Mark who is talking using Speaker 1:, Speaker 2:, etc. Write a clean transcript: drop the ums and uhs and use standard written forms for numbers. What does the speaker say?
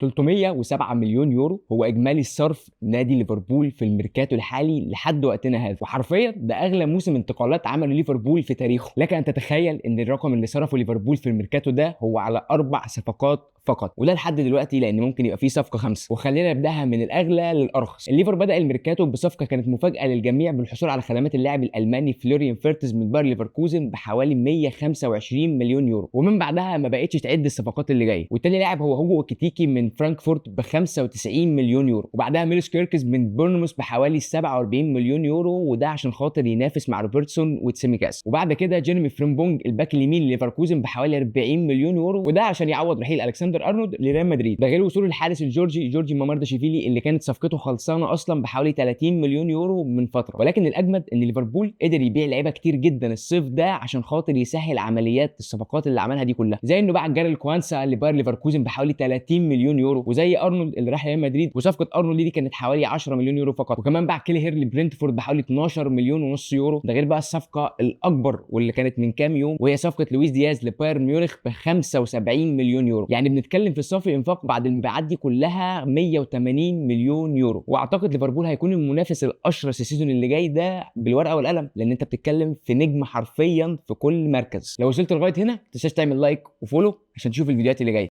Speaker 1: 307 مليون يورو هو اجمالي الصرف نادي ليفربول في الميركاتو الحالي لحد وقتنا هذا، وحرفيا ده اغلى موسم انتقالات عمله ليفربول في تاريخه. لك ان تتخيل ان الرقم اللي صرفه ليفربول في الميركاتو ده هو على 4 صفقات فقط، وده لحد دلوقتي لان ممكن يبقى فيه صفقة 5. وخلينا نبداها من الاغلى للارخص. الليفر بدا الميركاتو بصفقة كانت مفاجاة للجميع بالحصول على خدمات اللاعب الالماني فلوريان فيرتز من باير ليفركوزن بحوالي 125 مليون يورو، ومن بعدها ما بقتش تعد الصفقات اللي جاية. والتاني لاعب هو هوجو كيتيكي من فرانكفورت ب 95 مليون يورو، وبعدها ميلوس كيركز من بورنموث بحوالي 47 مليون يورو، وده عشان خاطر ينافس مع روبرتسون وتسيميكاس. وبعد كده جيرمي فريمبونج الباك اليمين لليفركوزن بحوالي 40 مليون يورو، وده عشان يعوض رحيل الكسندر ارنولد لريال مدريد. ده غير وصول الحارس الجورجي جورجي مامارداشفيلي اللي كانت صفقته خلصانه اصلا بحوالي 30 مليون يورو من فترة. ولكن الاجمد ان ليفربول قدر يبيع لعيبة كتير جدا الصيف ده عشان خاطر يسهل عمليات الصفقات اللي عملها دي كلها، زي انه باع جاريل كوانسا لباير ليفركوزن بحوالي 30 مليون يورو، وزي ارنولد اللي راح ريال مدريد وصفقه ارنولد دي كانت حوالي 10 مليون يورو فقط، وكمان باع كيليهر لبرنتفورد بحوالي 12 مليون ونص يورو. ده غير بقى الصفقة الاكبر واللي كانت من كام يوم، وهي صفقة لويس دياز لبايرن ميونخ ب 75 مليون يورو. يعني بنتكلم في الصافي انفاق بعد المبيعات دي كلها 180 مليون يورو. واعتقد ليفربول هيكون المنافس الاشرس ال season اللي جاي ده بالورقة والقلم، لان انت بتتكلم في نجم حرفيا في كل مركز. لو وصلت لغاية هنا ما تنساش تعمل like و follow عشان تشوف الفيديوهات اللي جاية.